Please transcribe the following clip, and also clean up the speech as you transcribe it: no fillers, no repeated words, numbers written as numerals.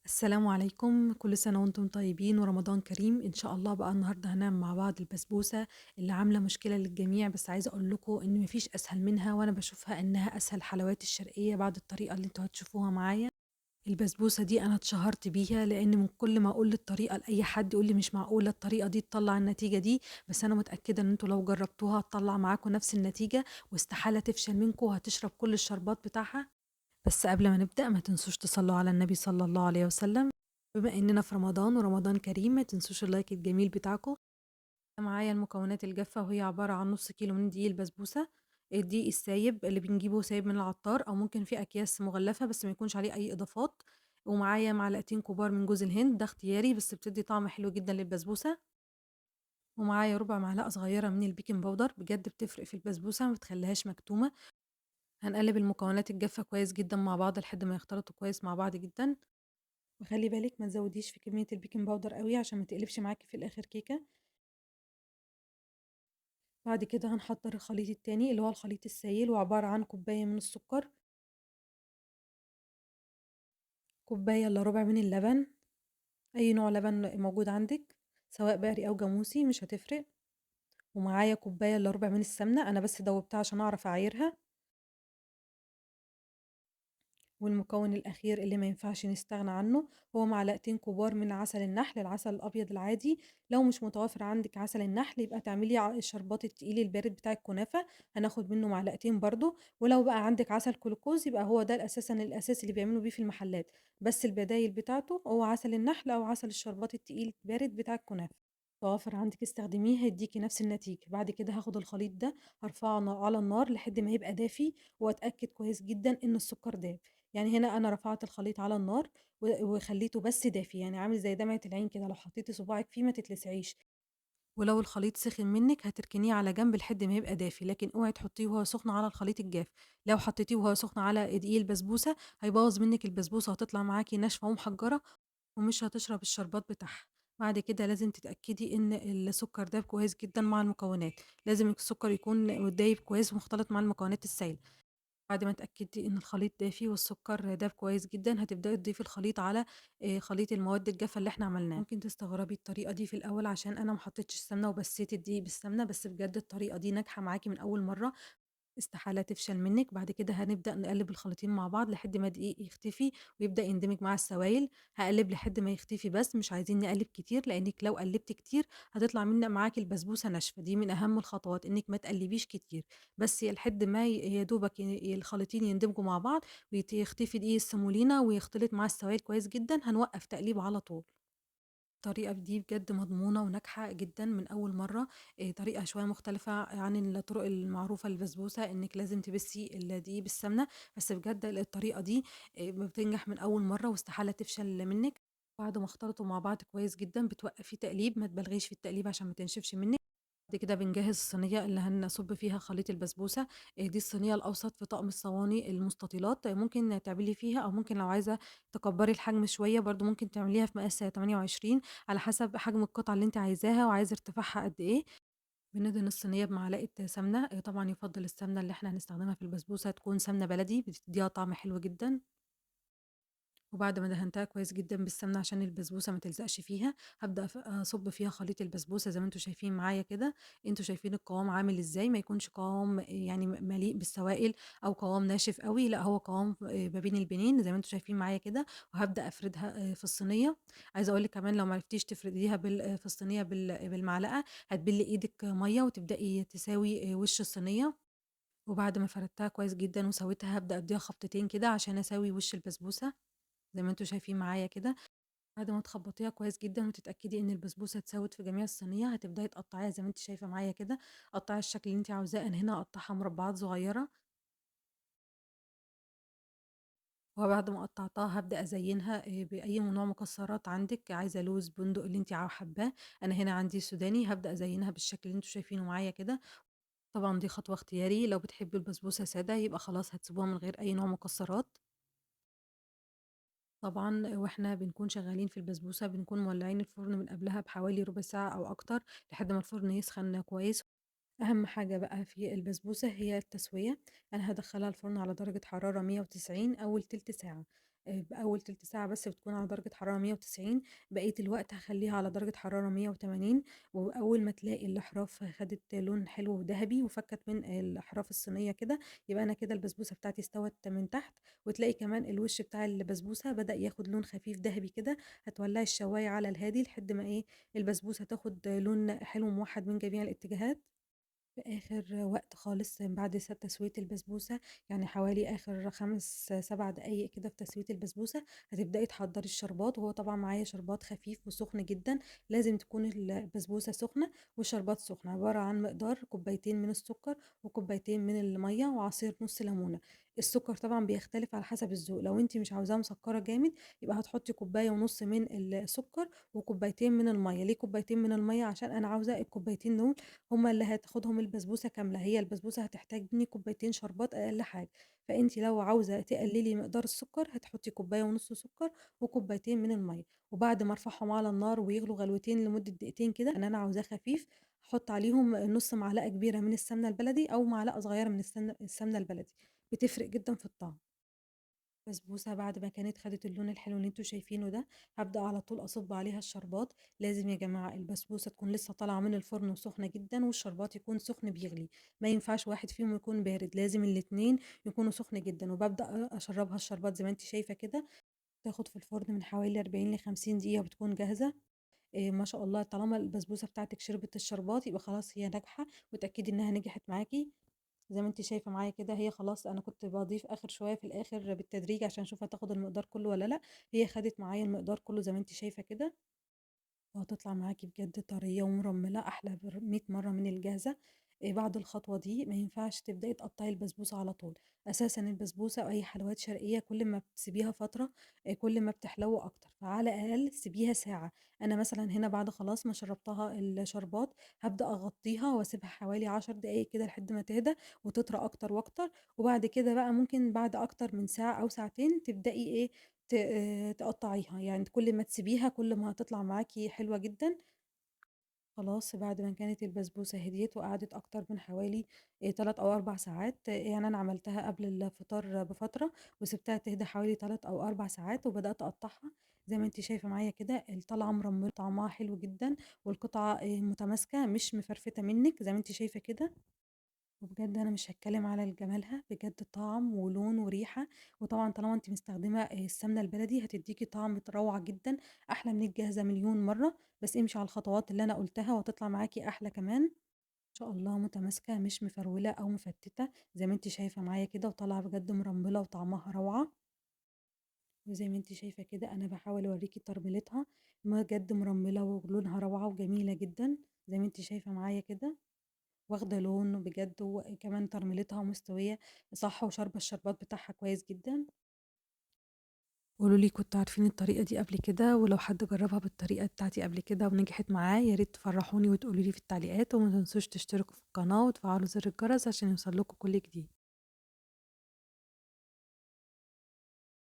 السلام عليكم، كل سنة وانتم طيبين ورمضان كريم إن شاء الله. بقى النهاردة هنعمل مع بعض البسبوسة اللي عاملة مشكلة للجميع، بس عايزة أقول لكم إن مفيش أسهل منها، وأنا بشوفها إنها أسهل حلويات الشرقية بعد الطريقة اللي انتوا هتشوفوها معايا. البسبوسة دي أنا اتشهرت بيها لأن من كل ما أقول الطريقة لأي حد يقول لي مش معقولة الطريقة دي تطلع النتيجة دي، بس أنا متأكدة إن انتوا لو جربتوها هتطلع معاكم نفس النتيجة واستحالة تفشل منكم وهتشرب كل الشربات بتاعها. بس قبل ما نبدأ ما تنسوش تصلوا على النبي صلى الله عليه وسلم. بما إننا في رمضان ورمضان كريم ما تنسوش ال like الجميل بتاعكم. معايا المكونات الجافة وهي عبارة عن نص كيلو من دقيق البسبوسة، الدقيق السايب اللي بنجيبه سايب من العطار أو ممكن في أكياس مغلفة بس ما يكونش عليه أي إضافات، ومعايا معلقتين كبار من جوز الهند، ده اختياري بس بتدي طعم حلو جدا للبسبوسة، ومعايا ربع معلقة صغيرة من ال baking powder، بجد بتفرق في البسبوسة ما بتخليهاش مكتومة. هنقلب المكونات الجافة كويس جدا مع بعض لحد ما يختلطوا كويس مع بعض جدا، وخلي بالك ما تزوديش في كمية ال baking powder قوي عشان ما تقلبش معاكي في الآخر كيكة. بعد كده هنحضر الخليط التاني اللي هو الخليط السائل، وعبارة عن كوباية من السكر، كوباية الا ربع من اللبن، أي نوع لبن موجود عندك سواء بقري أو جاموسي مش هتفرق، ومعايا كوباية الا ربع من السمنة، أنا بس دوبتها عشان أعرف أعايرها. والمكون الأخير اللي ما ينفعش نستغنى عنه هو معلقتين كبار من عسل النحل، العسل الأبيض العادي. لو مش متوفر عندك عسل النحل يبقى تعملي الشربات التقيل البارد بتاع الكنافة، هناخد منه معلقتين برضو. ولو بقى عندك عسل كلوكوز يبقى هو ده أساسا الأساس اللي بيعملوا بيه في المحلات، بس البدايل بتاعته هو عسل النحل أو عسل الشربات التقيل البارد بتاع الكنافة. متوفر عندك استخدميه هيديكي نفس النتيجة. بعد كده هاخد الخليط ده هرفعه على النار لحد ما يبقى دافي، واتأكد كويس جدا ان السكر داب. يعني هنا انا رفعت الخليط على النار وخليته بس دافي، يعني عامل زي دمعة العين كده، لو حطيتي صباعك فيه ما تتلسعيش. ولو الخليط سخن منك هتركنيه على جنب لحد ما يبقى دافي، لكن اوعي تحطيه وهو سخن على الخليط الجاف. لو حطيتيه وهو سخن على دقيق البسبوسة هيبوظ منك البسبوسة، هتطلع معاكي ناشفة ومحجرة ومش هتشرب الشربات بتاعها. بعد كده لازم تتأكدي ان السكر داب كويس جدا مع المكونات، لازم السكر يكون دايب كويس ومختلط مع المكونات السائلة. بعد ما اتأكدتي ان الخليط دافي والسكر داب كويس جدا هتبدأي تضيفي الخليط على خليط المواد الجافة اللي احنا عملناه. ممكن تستغربي الطريقة دي في الاول عشان انا ما حطيتش السمنة وبسيت الدقيق بالسمنة، بس بجد الطريقة دي ناجحة معاكي من اول مرة، استحالة تفشل منك. بعد كده هنبدأ نقلب الخليطين مع بعض لحد ما الدقيق يختفي ويبدأ يندمج مع السوائل. هقلب لحد ما يختفي بس مش عايزين نقلب كتير، لانك لو قلبت كتير هتطلع منا معاكي البسبوسة ناشفة. دي من اهم الخطوات انك ما تقلبيش كتير، بس لحد ما يا دوبك الخليطين يندمجوا مع بعض ويختفي دقيق السيمولينا ويختلط مع السوائل كويس جدا. هنوقف تقليب على طول. الطريقة دي بجد مضمونة وناجحة جدا من أول مرة. طريقة شوية مختلفة عن الطرق المعروفة للبسبوسة إنك لازم تبسي الدقيق بالسمنة، بس بجد الطريقة دي بتنجح من أول مرة واستحالة تفشل منك. بعد ما اختلطوا مع بعض كويس جدا بتوقفي تقليب، ما تبالغيش في التقليب عشان ما تنشفش منك. بعد كده بنجهز الصينية اللي هنصب فيها خليط البسبوسة. دي الصينية الأوسط في طقم الصواني المستطيلات، ممكن تعملي فيها أو ممكن لو عايزة تكبري الحجم شوية برضو ممكن تعمليها في مقاس 28 على حسب حجم القطعة اللي انت عايزاها وعايزة ارتفاعها قد ايه. بندهن الصينية بمعلقة سمنة، طبعا يفضل السمنة اللي احنا هنستخدمها في البسبوسة تكون سمنة بلدي، بتديها طعم حلو جدا. وبعد ما دهنتها كويس جدا بالسمنه عشان البسبوسه ما تلزقش فيها هبدا اصب فيها خليط البسبوسه زي ما انتم شايفين معايا كده. انتوا شايفين القوام عامل ازاي، ما يكونش قوام يعني مليء بالسوائل او قوام ناشف قوي، لا هو قوام ما بين البنين زي ما انتم شايفين معايا كده. وهبدا افردها في الصينية. عايزه اقول لك كمان لو ما عرفتيش تفرديها في الصينية بالمعلقه هتبلي ايدك مية وتبداي تساوي وش الصينية. وبعد ما فردتها كويس جدا وسويتها هبدا اديها خبطتين كده عشان اساوي وش البسبوسه زي ما انتوا شايفين معايا كده. بعد ما تخبطيها كويس جدا وتتاكدي ان البسبوسه اتساوت في جميع الصينية هتبداي تقطعيها زي ما انت شايفه معايا كده. قطعي الشكل اللي انت عاوزاه، انا هنا هقطعها مربعات صغيرة. وبعد ما قطعتها هبدا ازينها باي نوع مكسرات عندك، عايزه لوز، بندق، اللي انت حباه. انا هنا عندي سوداني، هبدا ازينها بالشكل اللي انتوا شايفينه معايا كده. طبعا دي خطوة اختياري، لو بتحبي البسبوسه ساده يبقى خلاص هتسيبوها من غير اي نوع مكسرات. طبعا واحنا بنكون شغالين في البسبوسه بنكون مولعين الفرن من قبلها بحوالي ربع ساعة او اكتر لحد ما الفرن يسخن كويس. اهم حاجة بقى في البسبوسه هي التسوية. انا هدخلها الفرن على درجه حرارة 190 اول تلت ساعة. بأول تلت ساعة بس بتكون على درجة حرارة 190، بقية الوقت هاخلّيها على درجة حرارة 180. وأول ما تلاقي الأحراف خدت لون حلو وذهبي وفكت من الأحراف الصينية كده، يبقى أنا كده البسبوسة بتاعتي استوت من تحت، وتلاقي كمان الوش بتاع البسبوسة بدأ ياخد لون خفيف دهبي كده. هتولعي الشواية على الهادي لحد ما إيه البسبوسة تاخد لون حلو موحد من جميع الاتجاهات. في آخر وقت خالص بعد تسوية البسبوسة، يعني حوالي آخر 5، 7 دقايق كده في تسوية البسبوسة، هتبدئي تحضري الشربات. وهو طبعًا معايا شربات خفيف وسخن جدًا، لازم تكون البسبوسة سخنة والشربات سخن، عبارة عن مقدار كوبايتين من السكر وكوبايتين من المَيّة وعصير نُص ليمونة. السكر طبعًا بيختلف على حسب الذوق، لو أنتِ مش عاوزاها مسكرة جامد يبقى هتحطي كوباية ونُص من السكر وكوبايتين من المَيّة. ليه كوبايتين من المَيّة؟ عشان أنا عاوزة الكوبايتين دول هُم اللي هتاخدهم البسبوسة كاملة، هي البسبوسة هتحتاج مني كوبايتين شربات أقل حاجة، فأنتِ لو عاوزة تقللي مقدار السكر هتحطي كوباية ونُص سكر وكوبايتين من المَيّة. وبعد ما أرفعهم على النار ويغلوا غلوتين لمدة دقيقتين كده، لإن أنا عاوزاه خفيف، هاحط عليهم نُص معلقة كبيرة من السمنة البلدي أو معلقة صغيرة من السمنة البلدي، بتفرق جدًا في الطعم. البسبوسة بعد ما كانت خدت اللون الحلو اللي أنتم شايفينه ده، هابدأ على طول أصُب عليها الشربات. لازم يا جماعة البسبوسة تكون لسه طالعة من الفرن وسخنة جدًا، والشربات يكون سخن بيغلي، ما ينفعش واحد فيهم يكون بارد، لازم الاتنين يكونوا سخن جدًا. وبابدأ أشربها الشربات زي ما أنتِ شايفة كده، تاخد في الفرن من حوالي 40 ل50 دقيقة وبتكون جاهزة. ما شاء الله طالما البسبوسة بتاعتِك شربت الشربات يبقى خلاص هي ناجحة، واتأكدي إنها نجحت معاكِ. زي ما أنتِ شايفة معايا كده هي خلاص، أنا كنت باضيف آخر شوية في الآخر بالتدريج عشان أشوف هتاخد المقدار كله والّا لأ، هي خدت معايا المقدار كله زي ما أنتِ شايفة كده، وهتطلع معاكِ بجد طرية ومرملة أحلى 100 مرة من الجاهزة. بعد الخطوة دي ما ينفعش تبدئي تقطعي البسبوسة على طول، أساسًا البسبوسة أو أي حلويات شرقية كل ما بتسيبيها فترة كل ما بتحلو أكتر، فعلى الأقل سيبيها ساعة. أنا مثلًا هنا بعد خلاص ما شربتها الشربات هابدأ أغطيها وأسيبها حوالي 10 دقايق كده لحد ما تهدى وتطرى أكتر وأكتر، وبعد كده بقى ممكن بعد أكتر من ساعة أو ساعتين تبدئي إيه ت تقطعيها، يعني كل ما تسيبيها كل ما هتطلع معاكِ حلوة جدًا. خلاص بعد ما كانت البسبوسة هديت وقعدت أكتر من حوالي 3 أو 4 ساعات، يعني أنا عملتها قبل الفطار بفترة وسِبتها تهدى حوالي 3 أو 4 ساعات وبدأت أقطعها. زي ما أنتِ شايفة معايا كده الطالعة مرمرة طعمها حلو جدًا، والقطعة متماسكة مش مفرفتة منِك زي ما أنتِ شايفة كده. وبجد أنا مش هاتكلم على جمالها، بجد طعم ولون وريحة، وطبعًا طالما أنتِ مستخدمة السمنة البلدي هتديكِ طعم روعة جدًا، أحلى من الجاهزة مليون مرة، بس امشي على الخطوات اللي أنا قُلتها وهتطلع معاكِ أحلى كمان. إن شاء الله متماسكة مش مفرولة أو مفتتة زي ما أنتِ شايفة معايا كده، وطالعة بجد مرملة وطعمها روعة. وزي ما أنتِ شايفة كده أنا باحاول أوريكِ ترميلتها، بجد مرملة ولونها روعة وجميلة جدًا زي ما أنتِ شايفة معايا كده، واخدة لون بجد، وكمان ترميلتها مستوية صح وشاربة الشربات بتاعها كويس جدًا. قولوا لي كنتوا عارفين الطريقة دي قبل كده، ولو حد جربها بالطريقة بتاعتي قبل كده ونجحت معاه يا ريت تفرحوني وتقولوا لي في التعليقات، وما تنسوش تشتركوا في القناة وتفعلوا زر الجرس عشان يوصل لكم كل جديد.